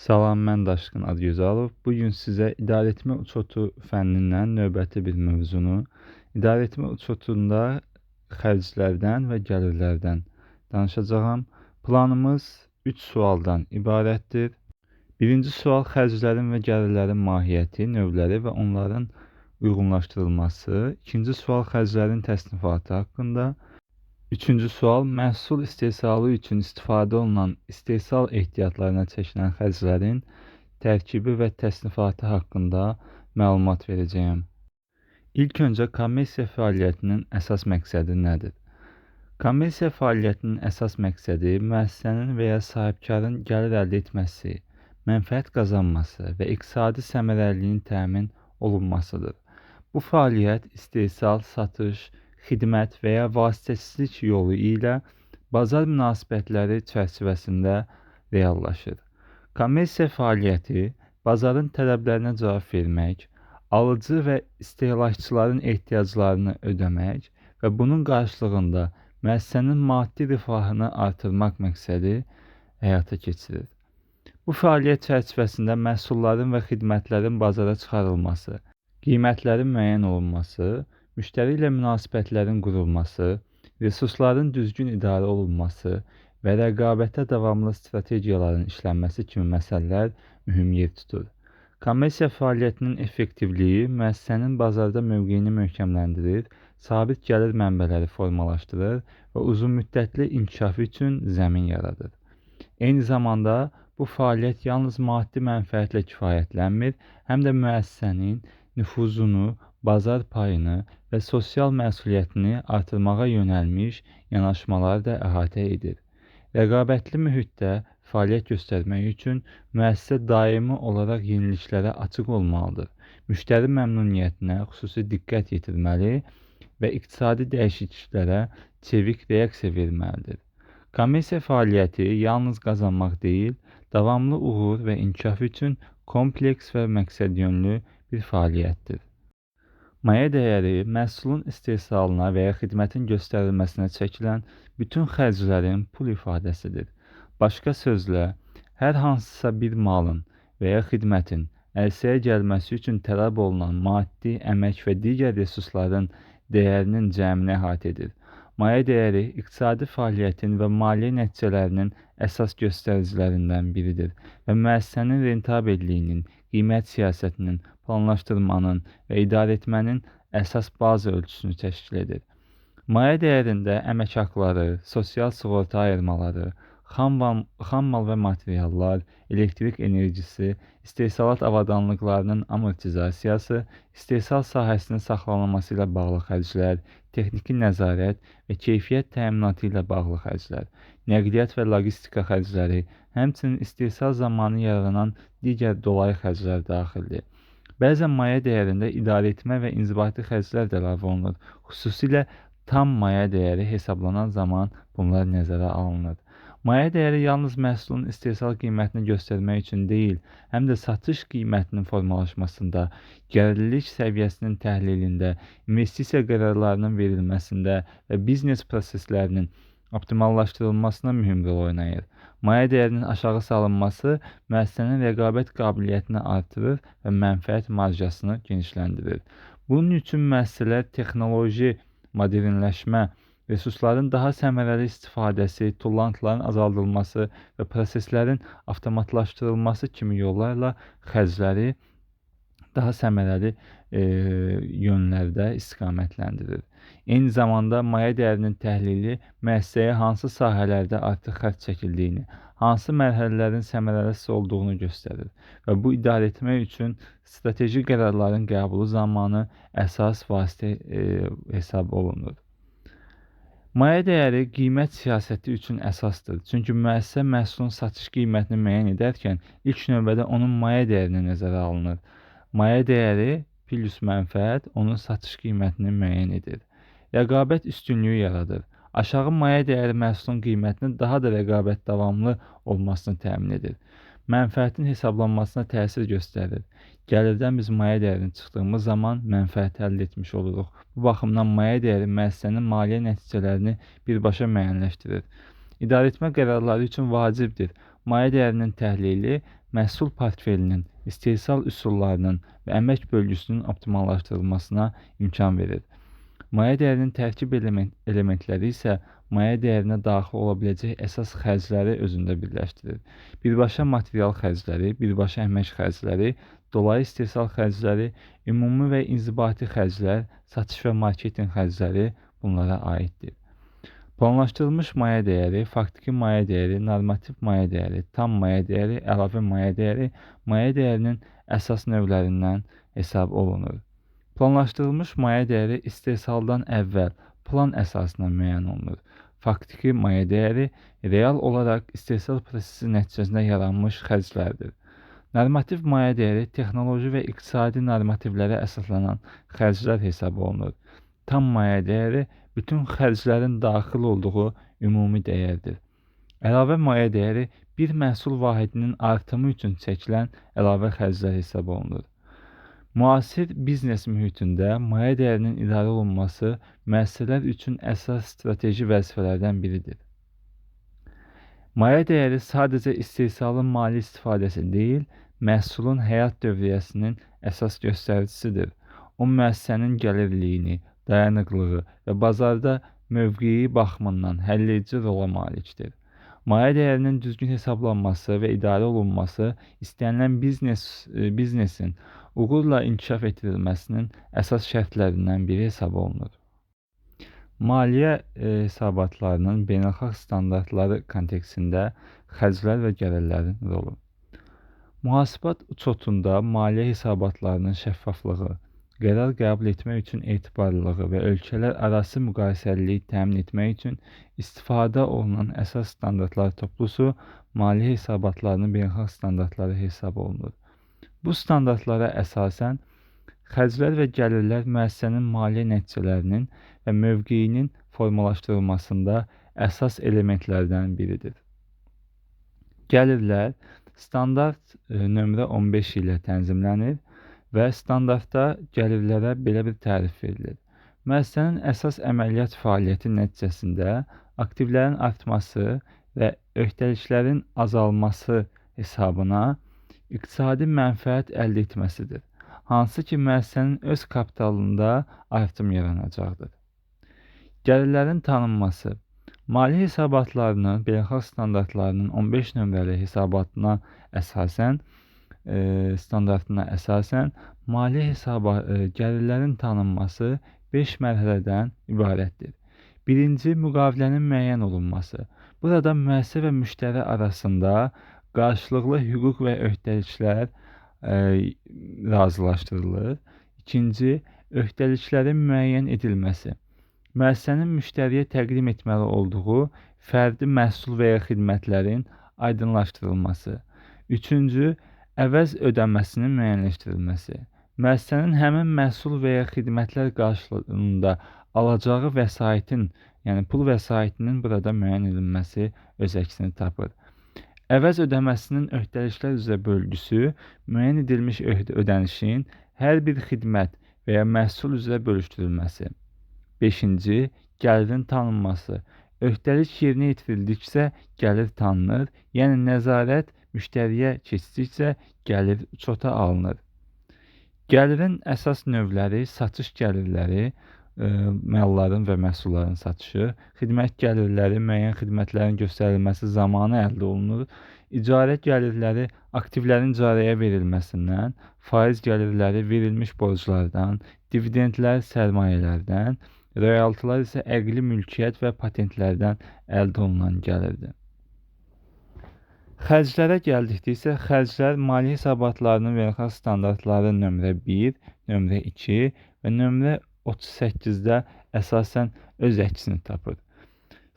Salam, mən Daşqın Adıgözəlov. Bu gün sizə idarəetmə uçotu fənnindən növbəti bir mövzunu, idarəetmə uçotunda xərclərdən və gəlirlərdən danışacağam. Planımız 3 sualdan ibarətdir. Birinci sual xərclərin və gəlirlərin mahiyyəti, növləri və onların uyğunlaşdırılması. İkinci sual xərclərin təsnifatı haqqında. Üçüncü sual məhsul istehsalı üçün istifadə olunan istehsal ehtiyatlarına çəkilən xərclərin tərkibi və təsnifatı haqqında məlumat verəcəyəm. İlk öncə kommersiya fəaliyyətinin əsas məqsədi nədir? Kommersiya fəaliyyətinin əsas məqsədi müəssisənin və ya sahibkarın gəlir əldə etməsi, mənfəət qazanması və iqtisadi səmərəliliyin təmin olunmasıdır. Bu fəaliyyət istehsal, satış, xidmət və ya vasitəçilik yolu ilə bazar münasibətləri çərçivəsində reallaşır. Kommersiya fəaliyyəti bazarın tələblərinə cavab vermək, alıcı və istehlakçıların ehtiyaclarını ödəmək və bunun qarşılığında müəssisənin maddi rifahını artırmaq məqsədi həyata keçirir. Bu fəaliyyət çərçivəsində məhsulların və xidmətlərin bazara çıxarılması, qiymətlərin müəyyən olunması, müştəri ilə münasibətlərin qurulması, resursların düzgün idarə olunması və rəqabətə davamlı strategiyaların işlənməsi kimi məsələlər mühüm yer tutur. Kommersiya fəaliyyətinin effektivliyi müəssisənin bazarda mövqeyini möhkəmləndirir, sabit gəlir mənbələri formalaşdırır və uzunmüddətli inkişafı üçün zəmin yaradır. Eyni zamanda bu fəaliyyət yalnız maddi mənfəətlə kifayətlənmir, həm də müəssisənin nüfuzunu, bazar payını və sosial məsuliyyətini artırmağa yönəlmiş yanaşmaları da əhatə edir. Rəqabətli mühitdə fəaliyyət göstərmək üçün müəssisə daimi olaraq yeniliklərə açıq olmalıdır. Müştəri məmnuniyyətinə xüsusi diqqət yetirməli və iqtisadi dəyişikliklərə çevik reaksiya verməlidir. Kommersiya fəaliyyəti yalnız qazanmaq deyil, davamlı uğur və inkişaf üçün kompleks və məqsədyönlü bir fəaliyyətdir. Maya dəyəri məhsulun istehsalına və ya xidmətin göstərilməsinə çəkilən bütün xərclərin pul ifadəsidir. Başqa sözlə, hər hansısa bir malın və ya xidmətin ərsəyə gəlməsi üçün tələb olunan maddi, əmək və digər resursların dəyərinin cəmini əhatə edir. Maya dəyəri iqtisadi fəaliyyətin və maliyyə nəticələrinin əsas göstəricilərindən biridir və müəssisənin rentabelliyinin, qiymət siyasətinin, planlaşdırmanın və idarəetmənin əsas baza ölçüsünü təşkil edir. Maya dəyərində əmək haqları, sosial sığorta ayırmaları, xam mal və materiallar, elektrik enerjisi, istehsalat avadanlıqlarının amortizasiyası, istehsal sahəsinin saxlanılması ilə bağlı xərclər, texniki nəzarət və keyfiyyət təminatı ilə bağlı xərclər, nəqliyyat və logistika xərcləri, həmçinin istehsal zamanı yaranan digər dolayı xərclər daxildir. Bəzən maya dəyərində idarəetmə və inzibati xərclər də əlavə olunur. Xüsusilə tam maya dəyəri hesablanan zaman bunlar nəzərə alınır. Maya dəyəri yalnız məhsulun istehsal qiymətini göstərmək üçün deyil, həm də satış qiymətinin formalaşmasında, gəlirlilik səviyyəsinin təhlilində, investisiya qərarlarının verilməsində və biznes proseslərinin optimallaşdırılmasına mühüm rol oynayır. Maya dəyərinin aşağı salınması müəssisənin rəqabət qabiliyyətini artırır və mənfəət marjasını genişləndirir. Bunun üçün müəssisələr texnoloji modernləşmə, resursların daha səmərəli istifadəsi, tullantıların azaldılması və proseslərin avtomatlaşdırılması kimi yollarla xərcləri daha səmərəli yönlərdə istiqamətləndirir. Eyni zamanda maya dəyərinin təhlili müəssisəyə hansı sahələrdə artıq xərc çəkildiyini, hansı mərhələlərin səmərəsiz olduğunu göstərir və bu idarəetmə üçün strateji qərarların qəbulu zamanı əsas vasitə hesab olunur. Maya dəyəri qiymət siyasəti üçün əsasdır. Çünki müəssisə məhsulun satış qiymətini müəyyən edərkən ilk növbədə onun maya dəyərinə nəzərə alınır. Maya dəyəri plus mənfəət onun satış qiymətini müəyyən edir. Rəqabət üstünlüyü yaradır. Aşağı maya dəyəri məhsulun qiymətinin daha da rəqabət davamlı olmasını təmin edir. Mənfəətin hesablanmasına təsir göstərir. Gəlirdən biz maya dəyərini çıxdığımız zaman mənfəət əldə etmiş oluruq. Bu baxımdan maya dəyəri müəssisənin maliyyə nəticələrini birbaşa müəyyənləşdirir. İdarəetmə qərarları üçün vacibdir. Maya dəyərinin təhlili məhsul portfelinin, istehsal üsullarının və əmək bölgüsünün optimallaşdırılmasına imkan verir. Maya dəyərinin tərkib elementləri isə maya dəyərinə daxil ola biləcək əsas xərcləri özündə birləşdirir. Birbaşa material xərcləri, birbaşa əmək xərcləri, dolayı istehsal xərcləri, ümumi və inzibati xərclər, satış və marketinq xərcləri bunlara aiddir. Planlaşdırılmış maya dəyəri, faktiki maya dəyəri, normativ maya dəyəri, tam maya dəyəri, əlavə maya dəyəri, maya dəyərinin əsas növlərindən hesab olunur. Planlaşdırılmış maya dəyəri istehsaldan əvvəl plan əsasında müəyyən olunur. Faktiki maya dəyəri real olaraq istehsal prosesi nəticəsində yaranmış xərclərdir. Normativ maya dəyəri texnoloji və iqtisadi normativlərə əsaslanan xərclər hesab olunur. Tam maya dəyəri bütün xərclərin daxil olduğu ümumi dəyərdir. Əlavə maya dəyəri bir məhsul vahidinin artımı üçün çəkilən əlavə xərclər hesab olunur. Müasir biznes mühitində maya dəyərinin idarə olunması müəssisələr üçün əsas strateji vəzifələrdən biridir. Maya dəyəri sadəcə istehsalın mali istifadəsi deyil, məhsulun həyat dövriyyəsinin əsas göstəricisidir. O, müəssisənin gəlirliyini, dayanıqlığı və bazarda mövqeyi baxımından həlledici rola malikdir. Maya dəyərinin düzgün hesablanması və idarə olunması istənilən biznesin uğurla inkişaf etdirilməsinin əsas şərtlərindən biri hesab olunur. Maliyyə hesabatlarının beynəlxalq standartları kontekstində xərclər və gəlirlərin rolu. Mühasibat uçotunda maliyyə hesabatlarının şəffaflığı, qərar qəbul etmək üçün etibarlılığı və ölkələr arası müqayisəliliyi təmin etmək üçün istifadə olunan əsas standartlar toplusu maliyyə hesabatlarının beynəlxalq standartları hesab olunur. Bu standartlara əsasən xərclər və gəlirlər müəssisənin maliyyə nəticələrinin və mövqeyinin formalaşdırılmasında əsas elementlərdən biridir. Gəlirlər standart nömrə 15 ilə tənzimlənir və standartda gəlirlərə belə bir tərif verilir. Müəssisənin əsas əməliyyat fəaliyyəti nəticəsində aktivlərin artması və öhdəliklərin azalması hesabına iqtisadi mənfəət əldə etməsidir, hansı ki, müəssisənin öz kapitalında artım yaranacaqdır. Gəlirlərin tanınması. Maliyyə hesabatlarının beynəlxalq standartlarının 15 nömrəli hesabatına əsasən standartına əsasən maliyyə gəlirlərin tanınması 5 mərhələdən ibarətdir. Birinci, müqavilənin müəyyən olunması. Burada müəssisə və müştəri arasında qarşılıqlı hüquq və öhdəliklər razılaşdırılır. İkinci, öhdəliklərin müəyyən edilməsi. Müəssisənin müştəriyə təqdim etməli olduğu fərdi məhsul və ya xidmətlərin aydınlaşdırılması. Üçüncü, əvəz ödənməsinin müəyyənləşdirilməsi. Müəssisənin həmin məhsul və ya xidmətlər qarşılığında alacağı vəsaitin, yəni pul vəsaitinin burada müəyyən edilməsi öz əksini tapır. Əvəz ödəməsinin öhdəliklər üzrə bölgüsü müəyyən edilmiş ödənişin hər bir xidmət və ya məhsul üzrə bölüşdürülməsi. Beşinci, gəlirin tanınması. Öhdəlik yerinə yetirildikcə gəlir tanınır, yəni nəzarət müştəriyə keçdikcə gəlir uçota alınır. Gəlirin əsas növləri satış gəlirləri, malların və məhsulların satışı, xidmət gəlirləri, müəyyən xidmətlərin göstərilməsi zamanı əldə olunur, icarə gəlirləri aktivlərin icarəyə verilməsindən, faiz gəlirləri verilmiş borclardan, dividendlər sərmayələrdən, royaltılar isə əqli mülkiyyət və patentlərdən əldə olunan gəlirdir. Xərclərə gəldikdə isə xərclər maliyyə hesabatlarının beynəlxalq standartları nömrə 1, nömrə 2 və nömrə 38-də əsasən öz əksini tapır.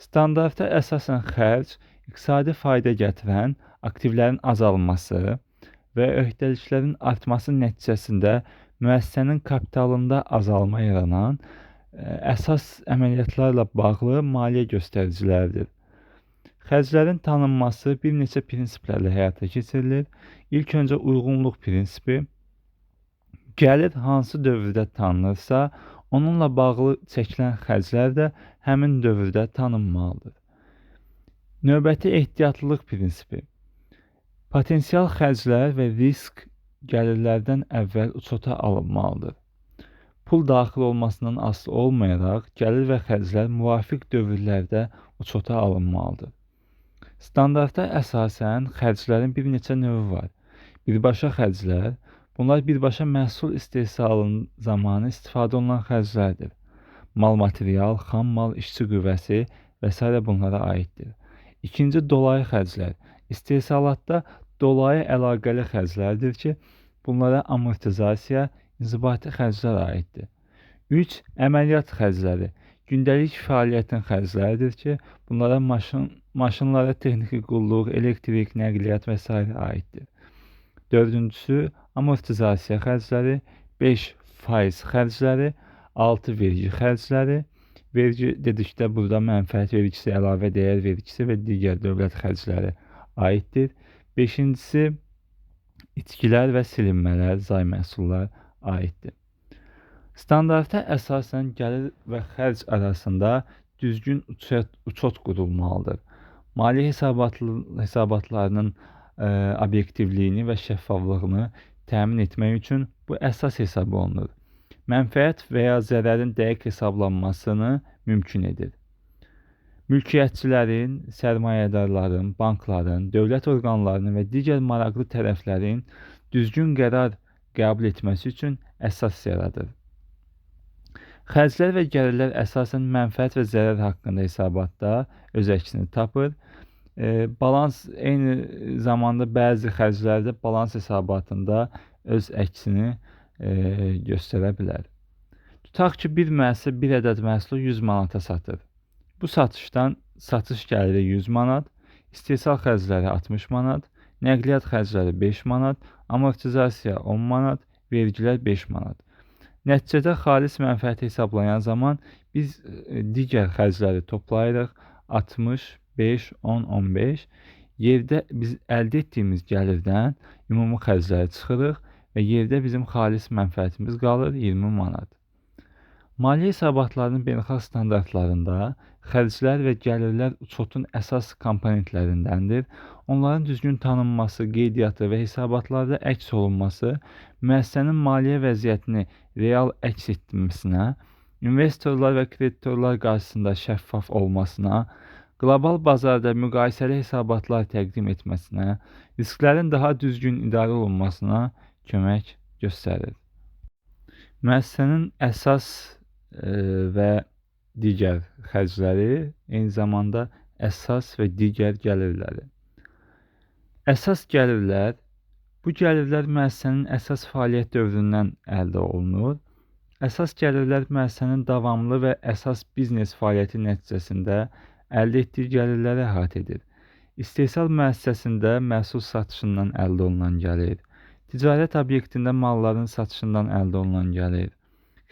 Standarta əsasən xərc, iqtisadi fayda gətirən aktivlərin azalması və öhdəliklərin artması nəticəsində müəssisənin kapitalında azalma yaranan əsas əməliyyatlarla bağlı maliyyə göstəriciləridir. Xərclərin tanınması bir neçə prinsiplərlə həyata keçirilir. İlk öncə uyğunluq prinsipi. Gəlir hansı dövrdə tanınırsa, onunla bağlı çəkilən xərclər də həmin dövrdə tanınmalıdır. Növbəti ehtiyatlılıq prinsipi. Potensial xərclər və risk gəlirlərdən əvvəl uçota alınmalıdır. Pul daxil olmasından asılı olmayaraq gəlir və xərclər müvafiq dövrlərdə uçota alınmalıdır. Standarta əsasən xərclərin bir neçə növü var. Birbaşa xərclər, bunlar birbaşa məhsul istehsalının zamanı istifadə olunan xərclərdir. Mal material, xam mal, işçi qüvvəsi və s. bunlara aiddir. İkinci, dolayı xərclər. İstehsalatda dolayı əlaqəli xərclərdir ki, bunlara amortizasiya, inzibati xərclər aiddir. 3. Əməliyyat xərcləri. Gündəlik fəaliyyətin xərcləridir ki, bunlara maşınlara texniki qulluq, elektrik, nəqliyyat və s. aiddir. Dördüncüsü, amortizasiya xərcləri, 5. Faiz xərcləri, 6. Vergi xərcləri. Vergi dedikdə burada mənfəət vergisi, əlavə dəyər vergisi və digər dövlət xərcləri aiddir. Beşincisi, itkilər və silinmələr, zay məhsullar aiddir. Standarta əsasən gəlir və xərc arasında düzgün uçot qurulmalıdır. Maliyyə hesabatlarının obyektivliyini və şəffaflığını təmin etmək üçün bu əsas hesab olunur. Mənfəət və ya zərərin dəqiq hesablanmasını mümkün edir. Mülkiyyətçilərin, sərmayədarların, bankların, dövlət orqanlarının və digər maraqlı tərəflərin düzgün qərar qəbul etməsi üçün əsas yaradır. Xərclər və gəlirlər əsasən mənfəət və zərər haqqında hesabatda öz əksini tapır. Balans eyni zamanda bəzi xərclərdə balans hesabatında öz əksini göstərə bilər. Tutaq ki, bir müəssisə bir ədəd məhsulu 100 manata satır. Bu satışdan satış gəliri 100 manat, istehsal xərcləri 60 manat, nəqliyyat xərcləri 5 manat, amortizasiya 10 manat, vergilər 5 manat. Nəticədə xalis mənfəəti hesablayan zaman biz digər xərcləri toplayırıq. 60, 5, 10, 15. Yerdə biz əldə etdiyimiz gəlirdən ümumi xərcləri çıxırıq və yerdə bizim xalis mənfəətimiz qalır 20 manat. Maliyyə hesabatlarının beynəlxalq standartlarında xərclər və gəlirlər uçotun əsas komponentlərindəndir. Onların düzgün tanınması, qeydiyyatı və hesabatlarda əks olunması müəssisənin maliyyə vəziyyətini real əks etdirməsinə, investorlar və kreditorlar qarşısında şəffaf olmasına, qlobal bazarda müqayisəli hesabatlar təqdim etməsinə, risklərin daha düzgün idarə olunmasına kömək göstərir. Müəssisənin əsas və digər xərcləri, eyni zamanda əsas və digər gəlirləri. Əsas gəlirlər, bu gəlirlər müəssisənin əsas fəaliyyət dövründən əldə olunur. Əsas gəlirlər müəssisənin davamlı və əsas biznes fəaliyyəti nəticəsində əldə etdiyi gəlirləri əhatə edir. İstehsal müəssisəsində məhsul satışından əldə olunan gəlir, ticarət obyektində malların satışından əldə olunan gəlir,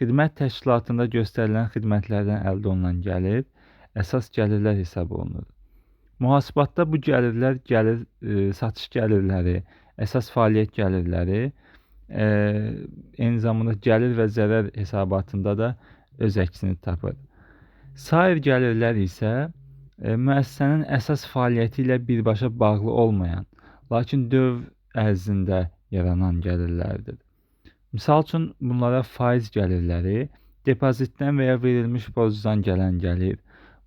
xidmət təşkilatında göstərilən xidmətlərdən əldə olunan gəlir, əsas gəlirlər hesab olunur. Mühasibatda bu gəlirlər satış gəlirləri, əsas fəaliyyət gəlirləri, eyni zamanda gəlir və zərər hesabatında da öz əksini tapır. Sair gəlirlər isə müəssisənin əsas fəaliyyəti ilə birbaşa bağlı olmayan, lakin dövr ərzində yaranan gəlirlərdir. Misal üçün, bunlara faiz gəlirləri, depozitdən və ya verilmiş borcdan gələn gəlir,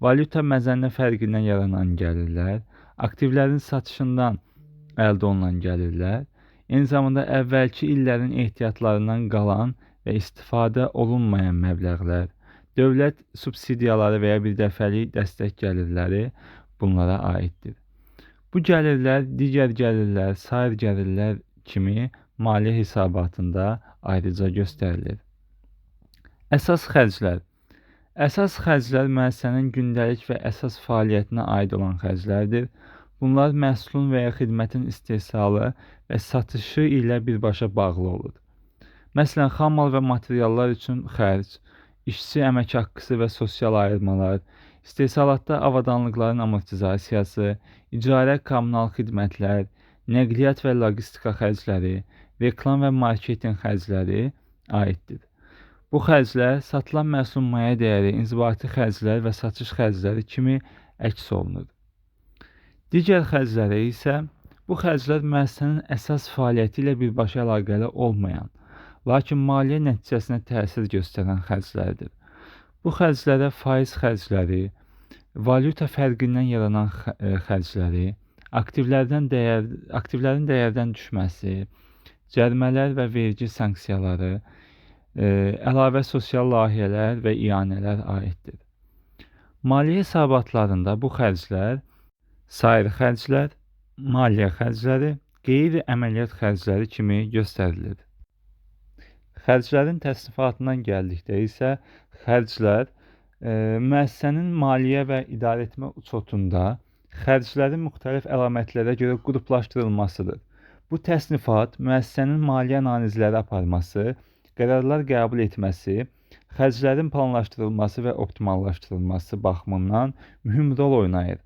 valyuta məzənnə fərqindən yaranan gəlirlər, aktivlərin satışından əldə olunan gəlirlər, eyni zamanda əvvəlki illərin ehtiyatlarından qalan və istifadə olunmayan məbləğlər, dövlət subsidiyaları və ya birdəfəlik dəstək gəlirləri bunlara aiddir. Bu gəlirlər digər gəlirlər, sair gəlirlər kimi maliyyə hesabatında ayrıca göstərilir. Əsas xərclər. Əsas xərclər müəssisənin gündəlik və əsas fəaliyyətinə aid olan xərclərdir. Bunlar məhsulun və ya xidmətin istehsalı və satışı ilə birbaşa bağlı olur. Məsələn, xammal və materiallar üçün xərc, işçi əmək haqqısı və sosial ayırmalar, istehsalatda avadanlıqların amortizasiyası, icarə kommunal xidmətlər, nəqliyyat və logistika xərcləri, reklam və marketinq xərcləri aiddir. Bu xərclər satılan məhsulun maya dəyəri, inzibati xərclər və satış xərcləri kimi əks olunur. Digər xərclərə isə Bu xərclər müəssisənin əsas fəaliyyəti ilə birbaşa əlaqəli olmayan, lakin maliyyə nəticəsinə təsir göstərən xərclərdir. Bu xərclərə faiz xərcləri, valyuta fərqindən yaranan xərcləri, aktivlərin dəyərdən düşməsi, cərimələr və vergi sanksiyaları, əlavə sosial layihələr və ianələr aiddir. Maliyyə hesabatlarında bu xərclər sair xərclər, maliyyə xərcləri, qeyri-əməliyyat xərcləri kimi göstərilir. Xərclərin təsnifatından gəldikdə isə xərclər müəssisənin maliyyə və idarəetmə uçotunda xərclərin müxtəlif əlamətlərə görə qruplaşdırılmasıdır. Bu təsnifat müəssisənin maliyyə analizləri aparması, qərarlar qəbul etməsi, xərclərin planlaşdırılması və optimallaşdırılması baxımından mühüm rol oynayır.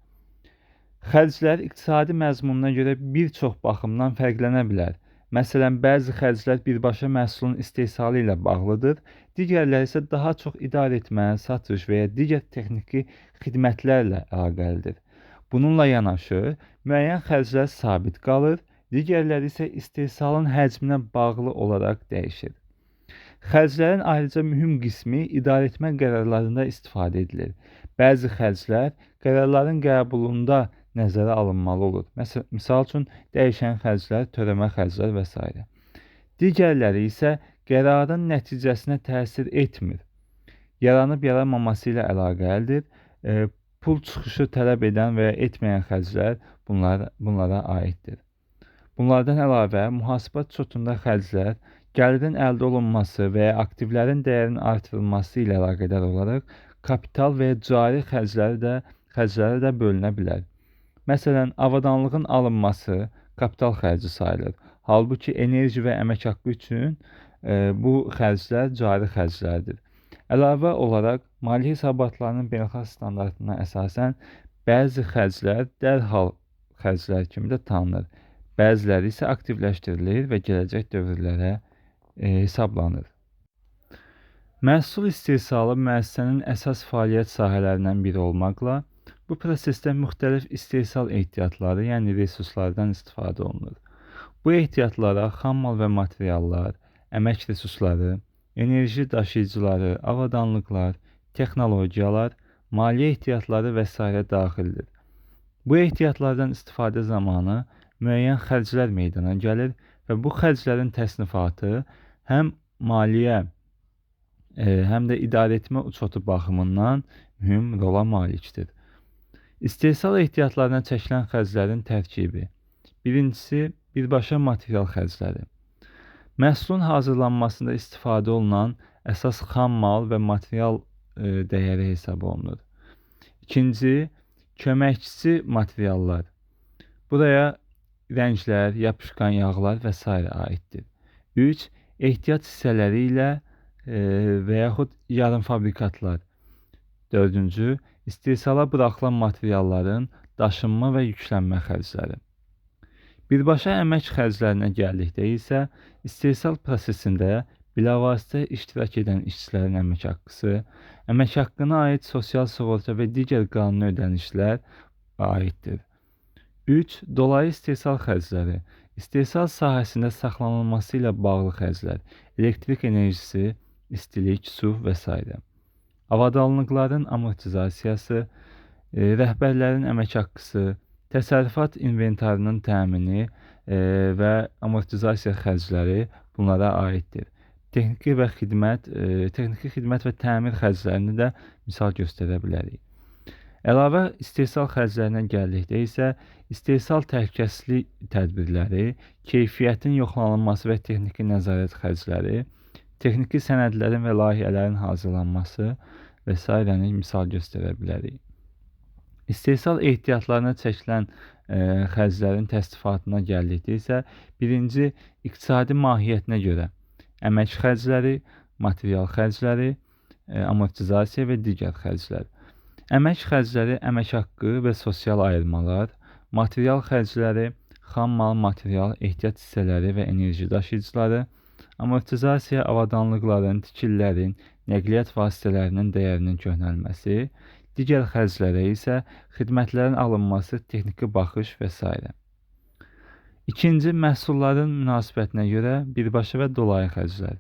Xərclər iqtisadi məzmununa görə bir çox baxımdan fərqlənə bilər. Məsələn, bəzi xərclər birbaşa məhsulun istehsalı ilə bağlıdır, digərləri isə daha çox idarəetmə, satış və ya digər texniki xidmətlərlə əlaqəlidir. Bununla yanaşı, müəyyən xərclər sabit qalır, digərləri isə istehsalın həcminə bağlı olaraq dəyişir. Xərclərin ayrıca mühüm qismi idarəetmə qərarlarında istifadə edilir. Bəzi xərclər qərarların qəbulunda nəzərə alınmalı olur. Məsəl üçün, dəyişən xərclər, törəmə xərclər və s. Digərləri isə qərarın nəticəsinə təsir etmir. Yaranıb yaranmaması ilə əlaqəlidir. Pul çıxışı tələb edən və ya etməyən xərclər bunlara aiddir. Bunlardan əlavə, mühasibat çotunda xərclər gəlirin əldə olunması və ya aktivlərin dəyərinin artırılması ilə əlaqədar olaraq kapital və ya cari xərclərə də bölünə bilər. Məsələn, avadanlığın alınması kapital xərci sayılır. Halbuki enerji və əmək haqqı üçün bu xərclər cari xərclərdir. Əlavə olaraq, maliyyə hesabatlarının beynəlxalq standartına əsasən bəzi xərclər dərhal xərclər kimi də tanınır. Bəziləri isə aktivləşdirilir və gələcək dövrlərə hesablanır. Məhsul istehsalı müəssisənin əsas fəaliyyət sahələrindən biri olmaqla, bu prosesdə müxtəlif istehsal ehtiyatları, yəni resurslardan istifadə olunur. Bu ehtiyatlara xammal və materiallar, əmək resursları, enerji daşıyıcıları, avadanlıqlar, texnologiyalar, maliyyə ehtiyatları və s. daxildir. Bu ehtiyatlardan istifadə zamanı müəyyən xərclər meydana gəlir və bu xərclərin təsnifatı həm maliyyə, həm də idarəetmə uçotu baxımından mühüm rola malikdir. İstehsal ehtiyatlarına çəkilən xərclərin tərkibi. Birincisi, birbaşa material xərcləri. Məhsulun hazırlanmasında istifadə olunan əsas xam mal və material dəyəri hesab olunur. İkinci, köməkçi materiallar. Buraya rənglər, yapışqan yağlar və s. aiddir. 3. Ehtiyat hissələri ilə və yaxud yarımfabrikatlar. 4. İstehsala buraxılan materialların daşınma və yüklənmə xərcləri. Birbaşa əmək xərclərinə gəldikdə isə istehsal prosesində bilavasitə iştirak edən işçilərin əmək haqqısı, əmək haqqına aid sosial sığorta və digər qanuni ödənişlər aiddir. 3. Dolayı istehsal xərcləri. İstehsal sahəsində saxlanılması ilə bağlı xərclər, elektrik enerjisi, istilik, su və s. Avadanlıqların amortizasiyası, rəhbərlərin əmək haqqısı, təsərrüfat inventarının təmini və amortizasiya xərcləri bunlara aiddir. Texniki xidmət və təmir xərclərini də misal göstərə bilərik. Əlavə istehsal xərclərinə gəldikdə isə istehsal təhlükəsizlik tədbirləri, keyfiyyətin yoxlanılması və texniki nəzarət xərcləri, texniki sənədlərin və layihələrin hazırlanması və s. misal göstərə bilərik. İstehsal ehtiyatlarına çəkilən xərclərin təsnifatına gəldikdə isə birinci, iqtisadi mahiyyətinə görə əmək xərcləri, material xərcləri, amortizasiya və digər xərclər. Əmək xərcləri, əmək haqqı və sosial ayırmalar, material xərcləri, xam mal, material, ehtiyat hissələri və enerji daşıyıcıları, amortizasiya, avadanlıqların, tikililərin, nəqliyyat vasitələrinin dəyərinin köhnəlməsi, digər xərclərə isə xidmətlərin alınması, texniki baxış və s. İkinci, məhsulların münasibətinə görə birbaşa və dolayı xərclər.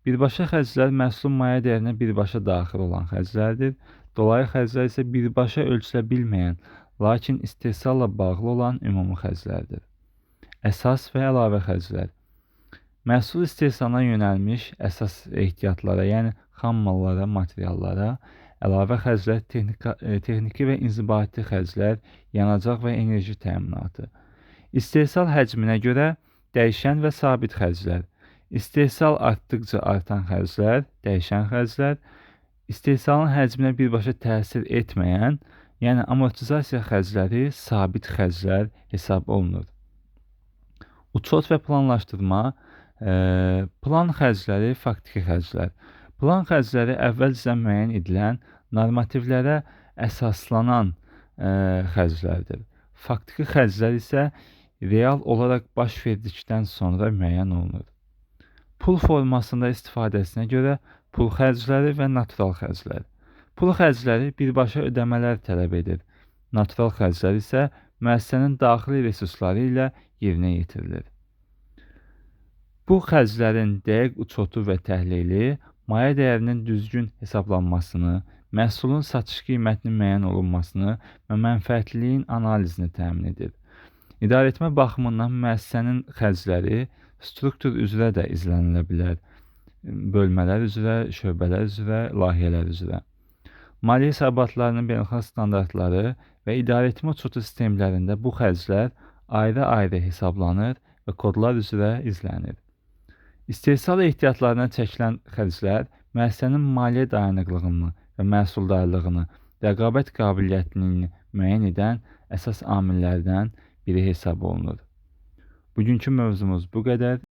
Birbaşa xərclər məhsulun mayə dəyərinə birbaşa daxil olan xərclərdir. Dolayı xərclər isə birbaşa ölçülə bilməyən, lakin istehsalla bağlı olan ümumi xərclərdir. Əsas və əlavə xərclər. Məhsul istehsalına yönəlmiş əsas ehtiyatlara, yəni xam mallara, materiallara, əlavə xərclər, texniki və inzibati xərclər, yanacaq və enerji təminatı. İstehsal həcminə görə dəyişən və sabit xərclər. İstehsal artdıqca artan xərclər, dəyişən xərclər, istehsalın həcminə birbaşa təsir etməyən, yəni amortizasiya xərcləri sabit xərclər hesab olunur. Uçot və planlaşdırma, plan xərcləri, faktiki xərclər. Plan xərcləri əvvəlcədən müəyyən edilən normativlərə əsaslanan xərclərdir. Faktiki xərclər isə real olaraq baş verdikdən sonra müəyyən olunur. Pul formasında istifadəsinə görə pul xərcləri və natural xərclər. Pul xərcləri birbaşa ödəmələr tələb edir. Natural xərclər isə müəssisənin daxili resursları ilə yerinə yetirilir. Bu xərclərin dəqiq uçotu və təhlili mayə dəyərinin düzgün hesablanmasını, məhsulun satış qiymətinin müəyyən olunmasını və mənfəətliliyin analizini təmin edir. İdarəetmə baxımından müəssisənin xərcləri struktur üzrə də izlənilə bilər. Bölmələr üzrə, şöbələr üzrə, layihələr üzrə. Maliyyə hesabatlarının beynəlxalq standartları və idarəetmə uçotu sistemlərində bu xərclər ayrı-ayrı hesablanır və kodlar üzrə izlənir. İstehsal ehtiyatlarına çəkilən xərclər müəssisənin maliyyə dayanıqlığını və məhsuldarlığını, rəqabət qabiliyyətini müəyyən edən əsas amillərdən biri hesab olunur. Bugünkü mövzumuz bu qədər.